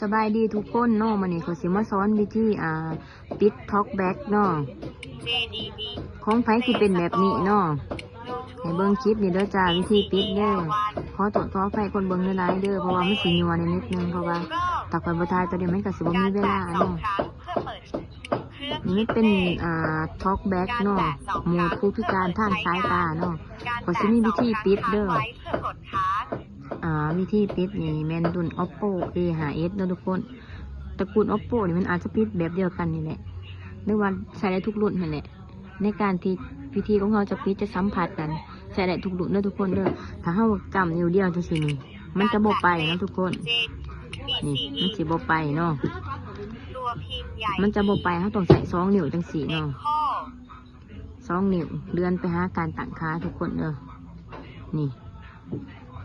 ສະບາຍດີທຸກຄົນເນາະ, ມື້ນີ້ຂ້ອຍຊິມາສອນວິທີ ອ່າ ປິດ TalkBack ເນາະ. ຂອງໃຜຊິເປັນແບບນີ້ເນາະ, ໃຫ້ເບິ່ງຄລິບນີ້ເດີຈ້າ, ວິທີປິດເດີ. ຂໍໂທດຂໍອະໄພຄົນເບິ່ງຫຼາຍໆເດີ, ເພາະວ່າມັນຊິຍົວແດ່ນິດໜຶ່ງ, ເພາະວ່າຖ້າຂ້ອຍບໍ່ຖ່າຍຕອນນີ້ມັນກໍຊິບໍ່ມີເວລາເນາະ. ນີ້ມັນເປັນ ອ່າ TalkBack ເນາະ, ໂໝດຜູ້ພິການທາງສາຍຕາເນາະ. ຂ້ອຍຊິມີວິທີປິດເດີ. ອ່າ ວິທີປິດນີ້ແມ່ນລຸ້ນ Oppo A ຫ້າ S ເນາະທຸກຄົນ. ຕະກູນ Oppo ນີ້ມັນອາດຈະປິດແບບດຽວກັນນີ້ແຫຼະ ຫຼືວ່າໃຊ້ໄດ້ທຸກລຸ້ນຫັ້ນແຫຼະ. ໃນການທີ່ວິທີຂອງເຮົາຈະປິດຈະສຳຜັດກັນ ໃຊ້ໄດ້ທຸກລຸ້ນເດີທຸກຄົນເດີ. ຖ້າເຮົາຈ້ຳນິ້ວດຽວຈັ່ງຊີ້ນີ້ ມັນຈະບໍ່ໄປເນາະທຸກຄົນ. ນີ້ມັນຊິບໍ່ໄປເນາະ, ມັນຈະບໍ່ໄປ, ເຮົາຕ້ອງໃຊ້ສອງນິ້ວຈັ່ງຊີ້ເນາະ. ສອງນິ້ວເລື່ອນໄປຫາການຕັ້ງຄ່າທຸກຄົນເດີ. ນີ້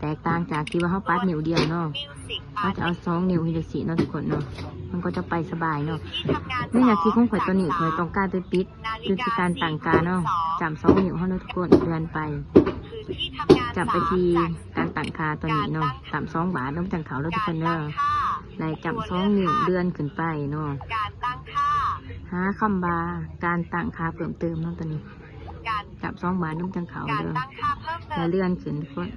ແຕກຕ່າງຈາກທີ່ວ່າເຮົາປັດນິ້ວດຽວເນາະ, ເຮົາຈະເອົາສອງນິ້ວເຮັດຈັ່ງຊີ້ເນາະທຸກຄົນເນາະ, ມັນກໍຈະໄປສະບາຍເນາະ. ໃນໜ້າທີ່ຂອງຂ້ອຍຕອນນີ້ ຂ້ອຍຕ້ອງການໄປປິດຈຸດທີ່ການຕັ້ງຄ່າເນາະ, ຈ້ຳສອງນິ້ວເຮົາເນາະທຸກຄົນ, ເລື່ອນໄປ ຈ້ຳໄປທີ່ການຕັ້ງຄ່າຕອນນີ້ເນາະ, ຈ້ຳສອງບາດເນາະ, ມັນຈັ່ງເຂົ້າເນາະທຸກຄົນເດີ. ແລະຈ້ຳສອງນິ້ວເລື່ອນຂຶ້ນໄປເນາະ, ຫາຄຳວ່າການຕັ້ງຄ່າເພີ່ມເຕີມເນາະ, ຕອນນີ້ຈ້ຳສອງບາດເນາະ, ມັນຈັ່ງເຂົ້າເດີ. ແລະເລື່ອນຂຶ້ນທຸກຄົນ,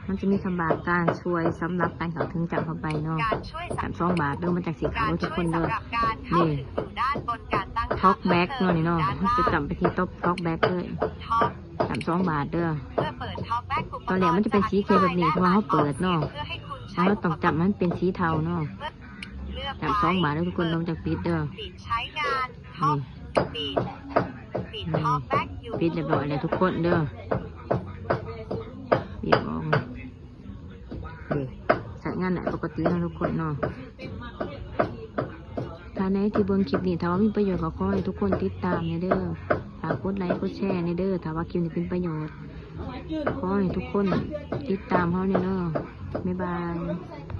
ມັນຈະມີຄຳວ່າການຊ່ວຍສຳລັບການເຂົ້າເຖິງ, ຈ້ຳເຂົ້າໄປເນາະ, ຈ້ຳສອງບາດເດີ, ມັນຈັ່ງຊິເຂົ້າເນາະທຸກຄົນເດີ. ນີ້ TalkBack ເນາະ, ນີ້ເນາະ, ເຮົາຈະຈ້ຳໄປທີ່ TalkBack ເລີຍ. ຈ້ຳສອງບາດເດີ. ຕອນແລກມັນຈະເປັນສີຂຽວແບບນີ້ ເພາະວ່າເຮົາເປີດເນາະ, ເຮົາຕ້ອງຈ້ຳໃຫ້ມັນເປັນສີເທົາເນາະ. ຈ້ຳສອງບາດເດີທຸກຄົນ, ຕ້ອງຈັກປິດເດີ. ນີ້ ນີ້ ປິດຮຽບຮ້ອຍແລ້ວທຸກຄົນເດີ. ປິດອອກ. ນີ້ ໃຊ້ງານໄດ້ປົກກະຕິເນາະທຸກຄົນເນາະ. ທ່ານໃດທີ່ເບິ່ງຄລິບນີ້ ຖ້າວ່າມີປະໂຫຍດກໍຂໍໃຫ້ທຸກຄົນຕິດຕາມແດ່ເດີ, ຝາກກົດໄລກົດແຊແດ່ເດີ ຖ້າວ່າຄລິບນີ້ເປັນປະໂຫຍດ. ຂໍໃຫ້ທຸກຄົນຕິດຕາມເຮົາແດ່ເດີ. ບາຍບາຍ.